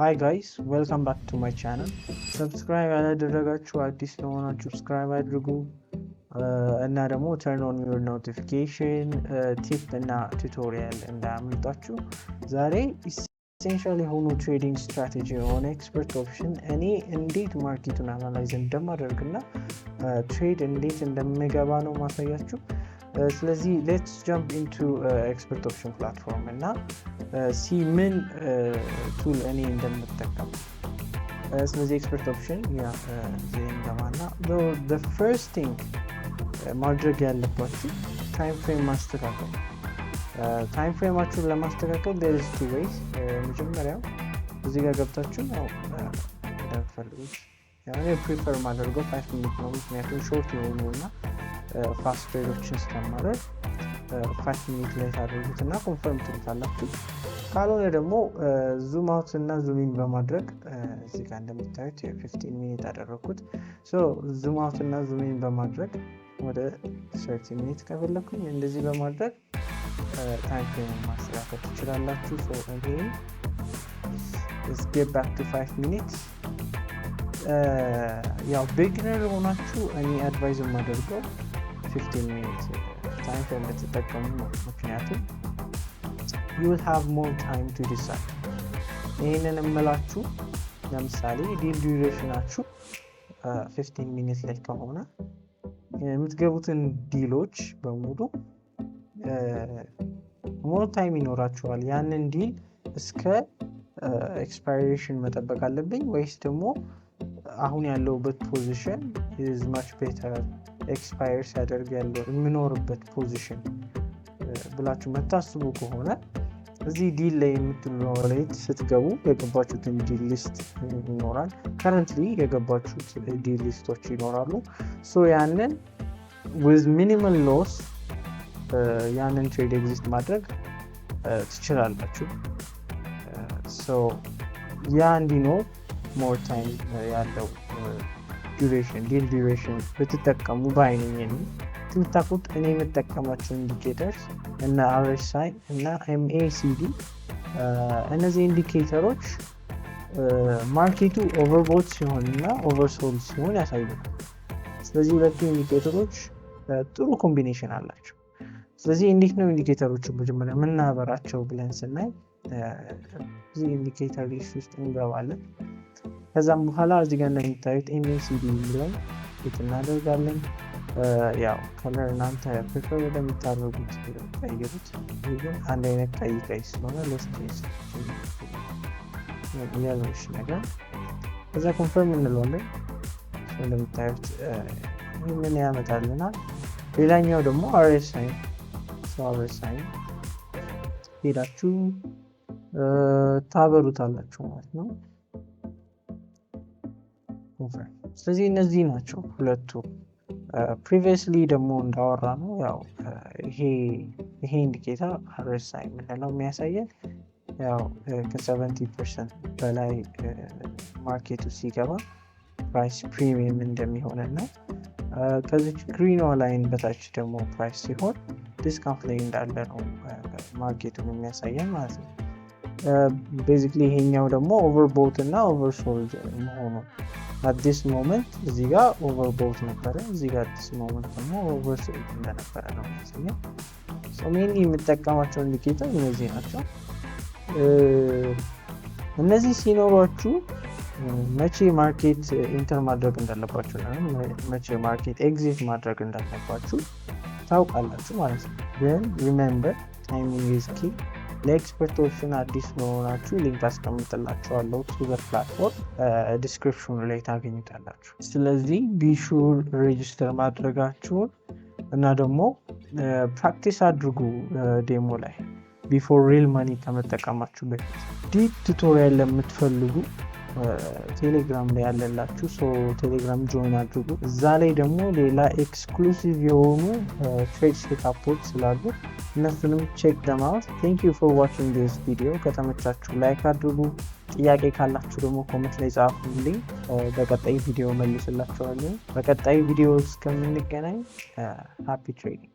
Hi guys, welcome back to my channel። Subscribe ያላደረጋችሁ፣ አዲስ ለሆናችሁ subscribe አድርጉ እና ደግሞ turn on your notification፣ tip እና tutorial እንዳያመልጣችሁ። ዛሬ essential የሆኑ trading ስትራቴጂ የሆነ Expert Option እኔ እንዴት market ኡን analyze እንደማደርግ እና trade እንዴት እንደምገባ ነው ማሳያችሁ። ስለዚህ let's jump into Expert Option platform እና see ምን tool እኔ እንደምጠቀም። ስለዚህ Expert Option እንገባና first thing ማድረግ ያለባችሁ time frame ማስተካከል። Time frame ኣችሁን ለማስተካከል there is two ways። መጀመሪያው እዚህ ጋር ገብታችሁ ያው እንደምትፈልጉት፣ እኔ prefer ማደርገው 5 minute ነው። ምክንያቱም short የሆኑ እና fast trade ኦችን ስለማደርግ 5 minute ላይ ታደርጉት እና confirm ትሉታላችሁ። ካልሆነ ደግሞ zoom out እና zoom in በማድረግ፣ እዚህ ጋር እንደምታዩት የ 15 minute አደረግኩት። Zoom out እና zoom in በማድረግ ወደ 30 minute ከፈለኩኝ እንደዚህ በማድረግ time frame ማስተካከል ትችላላችሁ። ይሄ let's get back to 5 minutes። ያው beginner ሆናችሁ እኔ advise የማደርገው 15 minute time frame እንድትጠቀሙ ነው። ምክንያቱም you will have more time to decide። ይህንን የምላችሁ ለምሳሌ deal duration ኣችሁ 15 minute ላይ ከሆነ የምትገቡትን deal ኦች በሙሉ more time ይኖራችኋል። ያንን deal እስከ expiration መጠበቅ አለብኝ ወይስ ደግሞ አሁን ያለሁበት position is much better expire ሲያደርግ ያለው የምኖርበት position ብላችሁ መታስቡ ከሆነ እዚህ deal ላይ የምትለው ላይ ስትገቡ የገባችሁትን deal list ይኖራል። Currently የገባችሁት deal list ኦች ይኖራሉ። So ያንን with minimal loss ያንን trade exit ማድረግ ትችላላችሁ። ያ እንዲኖር more time ያለው duration deal duration ብትጠቀሙ ባይ ነኝ። የምታውቁት እኔ የምጠቀማቸው indicators እና RSI እና MACD፣ እነዚህ indicator ኦች market ኡ overbought ሲሆን እና oversold ሲሆን ያሳዩናል። ስለዚህ ሁለቱ indicator ኦች ጥሩ combination አላቸው። ስለዚህ እንዴት ነው indicator ኦችን መጀመሪያ የምናበራቸው ብለን ስናይ እዚህ indicator list ውስጥ እንገባለን። ከዛም በኋላ እዚህ ጋር እንደሚታዩት MACD የሚለውን click እናደርጋለን። ያው color እናንተ prefer ወደምታደርጉት ቀይሩት። ይህ ግን አንድ አይነት ቀይ ቀይ ስለሆነ let's yellowish ነገር፣ ከዛ confirm እንለዋለን። እንደምታዩት ይህንን ያመጣልናል። ሌላኛው ደግሞ RSI፣ RSI ሄዳችሁ ታበሩታላችሁ ማለት ነው። Confirm። ስለዚህ እነዚህ ናቸው ሁለቱ። Previously ደግሞ እንዳወራነው ያው ይሄ indicator RSI የምንለው የሚያሳየን ያው ከ70% በላይ market ኡ ሲገባ price premium እንደሚሆን እና ከዚች green ኗ line በታች ደግሞ price ሲሆን discount ላይ እንዳለ ነው market ኡን የሚያሳየን ማለት ነው። Basically ይሄኛው ደግሞ overbought እና oversold መሆኑ፣ at this moment እዚህ ጋር overbought ነበረ፣ እዚህ ጋር at this moment ደግሞ oversold እንደነበረ ነው የሚያሳየው። Mainly የምጠቀማቸው indicator እነዚህ ናቸው። እነዚህ ሲኖሯችሁ መቼ market enter ማድረግ እንዳለባችሁ፣ መቼ market exit ማድረግ እንዳለባችሁ ታውቃላችሁ ማለት ነው። ግን remember, timing is key። ለ Expert Option አዲስ ለሆናችሁ link አስቀምጥላችኋለሁ to the platform፣ description ኑ ላይ ታገኙታላችሁ። ስለዚህ be sure register ማድረጋችሁን እና ደግሞ practice አድርጉ demo ላይ before real money ከመጠቀማችሁ በፊት። Deep tutorial ለምትፈልጉ ቴሌግራም ላይ ያለላችሁ፣ ቴሌግራም join አድርጉ። እዛ ላይ ደግሞ ሌላ exclusive የሆኑ trade setup ኦች ስላሉ እነሱንም check them out። Thank you for watching this video። ከተመቻችሁ like አድርጉ። ጥያቄ ካላችሁ ደግሞ comment ላይ ጻፉልኝ። በቀጣይ ቪዲዮ መልስላችኋለሁ። በቀጣይ ቪዲዮ እስከምንገናኝ happy trading።